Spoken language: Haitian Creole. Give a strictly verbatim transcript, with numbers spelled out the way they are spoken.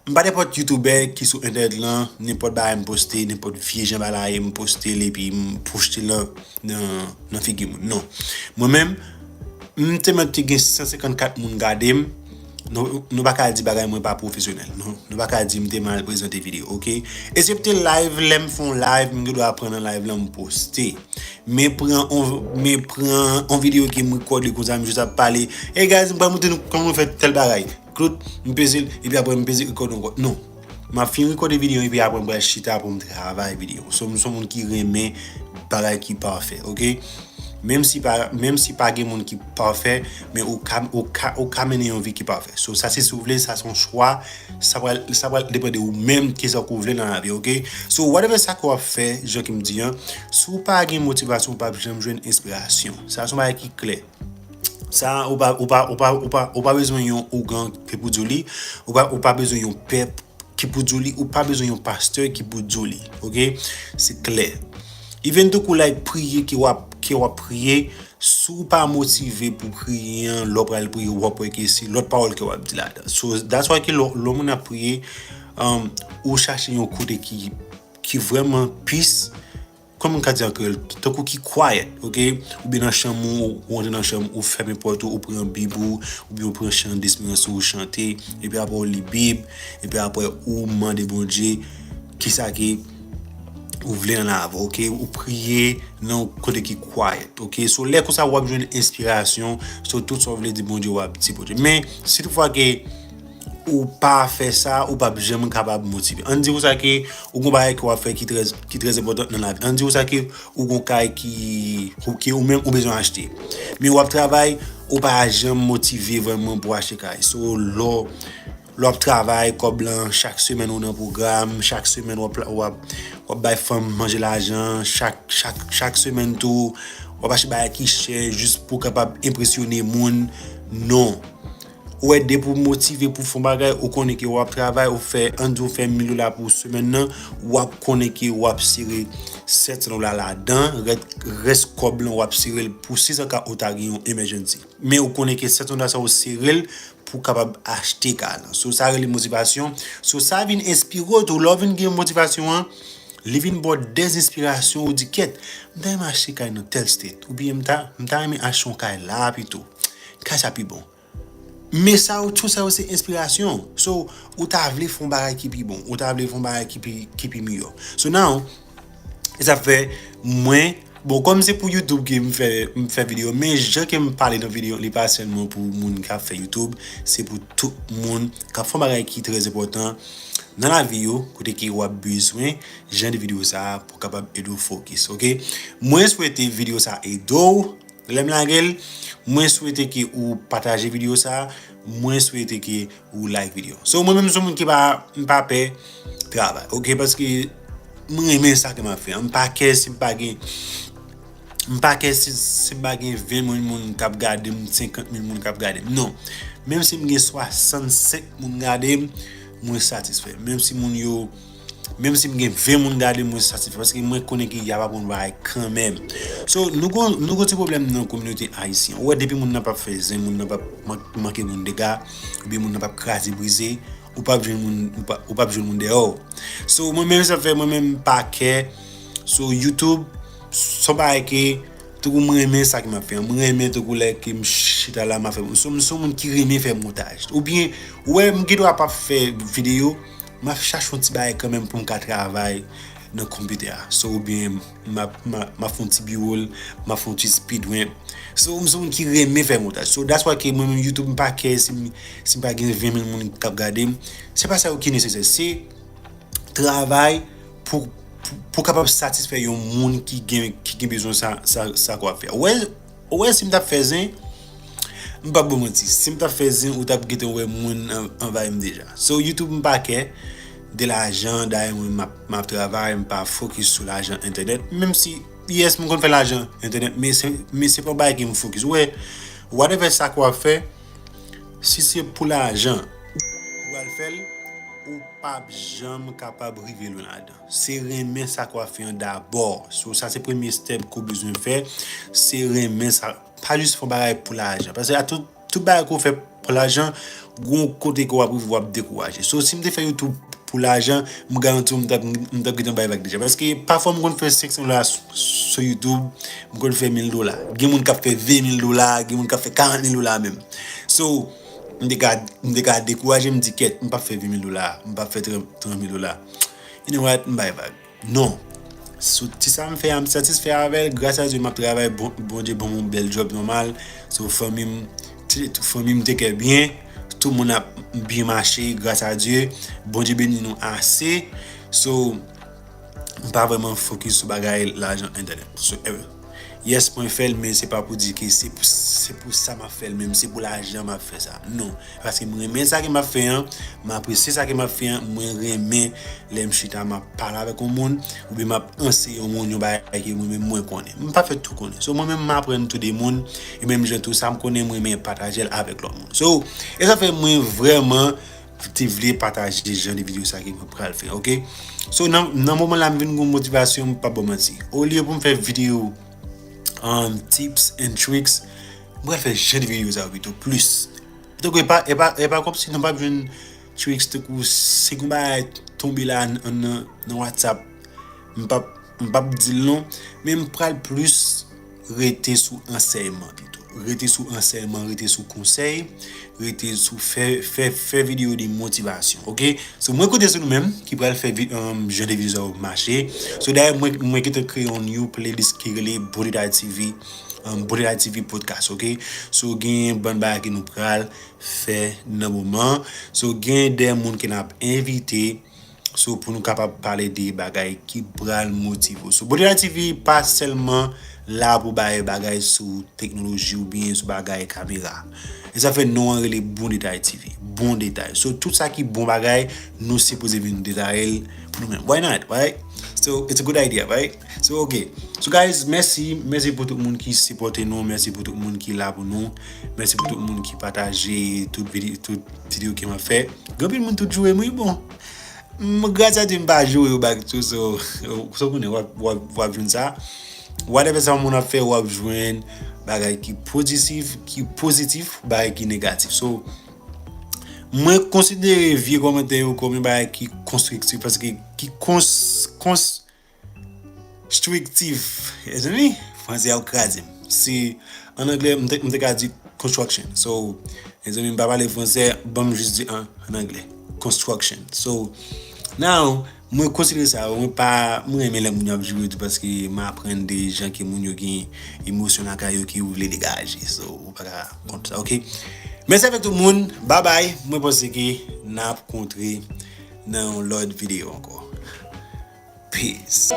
M pa nenpòt youtubè ki sou entènèt lan, nenpòt bagay m poste, nenpòt vye jan bagay m poste l epi m pwoste l nan, nan, nan figi moun. Non. Mwen menm, m te mèt te gen san senkannkat moun gade m. Nou, nou pa ka di bagay mwen pa pwofesyonèl. Nou, nou pa ka di m te mal prezante videyo, oke? Eksepte live, lè m fè yon live, m gen dwa pran nan live lan m poste. Men pran on, men pran on videyo ke m rekòde konsa, m jis ap pale. Hey guys, m pral montre nou kòman fè tèl bagay. Klout, m peze l, epi apre m peze rekòde ankò. Non. M ap fin rekòde videyo, epi apre m pral chita pou m travay videyo. So, m se yon moun ki renmen bagay ki pafè, oke? Menm si pa, menm si pa gen moun ki pafè, men ou ka, ou ka, ou ka mennen yon vi ki pafè. So, sa se si w vle, sa se yon chwa, sa pral, sa pral depann de ou menm, kisa ke w vle nan lavi, oke? So, whatever sa ke w ap fè, jan ke m di an, si w pa gen motivasyon, ou p ap janm jwenn enspirasyon. Sa se yon bagay ki klè. Sa, ou pa, ou pa, ou pa, ou pa, ou pa bezwen yon ougan ki pou di w li, ou pa, ou pa bezwen yon pèp ki pou di w li, ou pa bezwen yon pastè ki pou di w li, oke? Se klè. Even tankou like priye ke w ap, ke w ap priye, si w pa motive pou priye an, lè w pral priye, w ap wè ke se lòt pawòl ke w ap di ladan. So, that's why ke lè, lè moun ap priye, um, ou chache yon kote ki, ki vrèman peace, kòman m ka di an kreyòl, tankou ki quiet, oke? Oubyen nan chanm ou, ou antre nan chanm ou, fèmen pòt ou, ou pran bib ou, oubyen ou pran chan desperans ou, ou chante, epi apre ou li bib, epi apre ou mande Bondye kisa ke ou vle nan lavi, oke? Ou priye nan yon kote ki quiet, oke? So, lè konsa w ap jwenn enspirasyon, so, tout sa w vle di Bondye, w ap di Bondye. Men, si toutfwa ke ou pa fè sa, ou p ap janm kapab motive. Ann di konsa ke ou gon bagay ke w ap fè ki trè, ki trè enpòtan nan lavi. Ann di konsa ke ou gon kay ki, ke ou menm ou bezwen achte. Men w ap travay, ou pa janm motive vrèman pou achte kay. So, lè w, lè w ap travay, kòb lan, chak semèn ou nan pwogram, chak semèn w ap, w ap, w ap bay fanm manje lajan, chak, chak, chak semèn tou, w ap achte bagay ki chè jis pou w kapab enpresyone moun. Non. Ou wè, depi w motive pou w fè yon bagay, ou konnen ke w ap travay, ou fè, ann di w fè mil dola pou semèn nan, w ap konnen ke w ap sere sèt san dola ladan, rès, rès kòb lan w ap sere l pou si sa ka ou ta gen yon emergency. Men ou konnen ke sèt san dola sa ou sere l pou w kapab achte kay lan. So, sa rele motivasyon. So, sa vin enspire w tou, lè w vin gen motivasyon an, li vin ba w dèzenspirasyon, ou di, kèt, m ta renmen achte kay nan tèl state, oubyen m ta, m ta renmen achte yon kay la pito. Kay sa pi bon. Men sa yo, tout sa yo se enspirasyon. So, ou ta vle fè yon bagay ki pi bon, ou ta vle fè yon bagay ki pi, ki pi miyò. So now, e sa fè mwen, bon, kòm se pou YouTube ke m fè, m fè videyo, men jan ke m pale nan videyo, li pa sèlman pou moun k ap fè YouTube, se pou tout moun k ap fè yon bagay ki trè enpòtan nan lavi yo, kote ke w ap bezwen jan de videyo sa a pou kapab ede w fokis, oke? Mwen swete videyo sa a ede w. Lè m lage l, mwen swete ke ou pataje videyo sa a, mwen swete ke ou like videyo. So, mwen menm, se yon moun ki pa, m pa pè travay, oke? Paske mwen renmen sa ke m ap fè. M pa kè si m pa gen, m pa kè si, si m pa gen ven mil moun k ap gade m, senkant mil moun k ap gade m. Non. Menm si m gen swasannsenk moun gade m, mwen satisfè. Menm si moun yo Menm si m gen ven moun gade m, mwen satisfè, paske mwen konnen ke y ap aprann bagay kanmenm. So, nou gon, nou gon ti pwoblèm nan kominote ayisyen. Ou wè, depi moun nan p ap fè zen, moun nan p ap man-, manke moun dega, oubyen moun nan p ap kraze brize, ou p ap jwenn moun, ou p ap, ou p ap jwenn moun dèyè w. So, mwen menm, sa fè mwen menm m pa kè. So, YouTube, se yon bagay ke, tankou mwen renmen sa ke m ap fè. Mwen renmen tankou lè ke m chita la, m ap fè. So, m se yon moun ki renmen fè montaj. Oubyen, ou wè, m gen dwa p ap fè videyo, m ap chache yon ti bagay kanmenm pou m ka travay nan konpitè a. So, oubyen m ap, m ap, m ap fè yon ti b-roll, m ap fè yon ti speed ramp. So, m se yon moun ki renmen fè montaj. So, that's why ke mwen menm YouTube, m pa kè si m, si m pa gen ven mil moun k ap gade m. Se pa sa yo ki nesesè. Se travay pou, pou, pou kapab satisfè yon moun ki gen, ki gen bezwen sa, sa, sa ke w ap fè. Ou wè, Ou wè, si m t ap fè zen, m p ap ba w manti. Si m t ap fè zen, ou t ap gentan wè moun an-, anvayi m deja. So, YouTube, m pa kè de lajan. Dayè, mwen, m ap, m ap travay, m pa fokis sou lajan entènèt. Menm si, yes, m konn fè lajan entènèt, men se, men se pa yon bagay ke m fokis. Ou wè, whatever sa ke w ap fè, si se pou lajan ou pral fè l, ou p ap janm kapab rive lwen ladan. Se renmen sa ke w ap fè an dabò. So, sa se premye step ke w bezwen fè. Se renmen sa. Pa jis fè yon bagay pou lajan. Paske a tout, Tout bagay ke w fè pou lajan, gon kote ke w ap rive w ap dekouraje. So, si m te fè YouTube pou lajan, m garanti w m t ap, m t ap gentan bay vag deja. Paske pafwa m konn fè senk san dola sou, sou YouTube, m konn fè mil dola. Gen moun k ap fè ven mil dola, gen moun k ap fè karant mil dola menm. So, m te ka, m te ka dekouraje, m di, kèt, m p ap fè ven mil dola, m p ap fè trant mil dola. You know what? M bay vag. Non. So, ti sa m fè a, m satisfè avè l. Gras a Dye, m ap travay. Bon, Bondye ban m yon bèl djòb nòmal. So, fanmi m, ti, fanmi m te kè byen. Tout moun ap byen mache, gras a Dye. Bondye beni nou ase. So, m pa vrèman fokis sou bagay lajan entènèt. So, eh, yes, mwen fè l, men se pa pou di ke se pou, se pou sa m ap fè l menm, se pou lajan m ap fè sa. Non. Paske m renmen sa ke m ap fè an, m apresye sa ke m ap fè an, mwen renmen lè m chita m ap pale avèk yon moun, oubyen m ap anseye yon moun yon bagay ke mwen menm mwen konnen. M pa fè tou konnen. So, mwen menm m aprann tou de moun, e menm jan tou sa m konnen, mwen renmen pataje l avèk lòt moun. So, e sa fè mwen vrèman te vle pataje jan de videyo sa ke mwen pral fè, oke? So, nan, nan moman la, m vin gon motivasyon, m pa ba w manti. Olye pou m fè videyo, um, tips and tricks, m pral fè jan de videyo sa yo pito, plis. Tankou e pa, e pa, e pa kòmsi nou p ap jwenn tricks, tankou si gon bagay tonbe la nan, nan, nan WhatsApp, m p ap, m p ap di l non, men m pral plis rete sou ansèyman pito. Rete sou ansèyman, rete sou konsèy, rete sou fè, fè, fè videyo de motivasyon, oke? So, mwen konte sou nou menm ki pral fè vi-, um, jan de videyo sa yo mache. So, dayè, mwen, mwen gentan kreye yon new playlist ki rele Bon Detay T V, um, Bon Detay T V Podcast, oke? So, gen bann bagay ke nou pral fè nan moman. So, gen de moun ke n ap envite. So, pou nou kapab pale de bagay ki pral motive w. So, Bon Detay T V pa sèlman la pou bay bagay sou teknoloji oubyen sou bagay kamera. E sa fè non an rele Bon Detay T V. Bon Detay. So, tout sa ki bon bagay, nou sipoze vin detaye l pou nou menm. Why not, right? So, it's a good idea, right? So, oke. So, guys, mèsi. Mèsi pou tout moun ki sipòte nou. Mèsi pou tout moun ki la pou nou. Mèsi pou tout moun ki pataje tout vide-, tout videyo ke m ap fè. Gen anpil moun tout joure m, wi, bon. M, gras a Dye, m pa joure yo back tou, so, so w konnen, w ap, w ap, w ap jwenn sa. Whatever sa yon moun ap fè, w ap jwenn bagay ki pozitif, ki pozitif, bagay ki negatif. So, mwen konsidere vye kòmantè yo kòm yon bagay ki konstriktif, paske ki kons-, kons-, Konstriktif. Mezanmi, franse a ap kraze m. Se, an anglè, m te, m te ka di construction. So, mezanmi, m pa pale franse, ban m jis di an, an anglè. Construction. So, now, mwen konsidere sa, mwen pa, mwen renmen lè moun yo ap joure tou paske m aprann de jan ke moun yo gen emosyon lakay yo ke yo vle degaje. So, ou pa ka kont sa, oke? Mèsi avèk tout moun. Bye bye. Mwen panse ke n ap kontre nan yon lòt videyo ankò. Peace.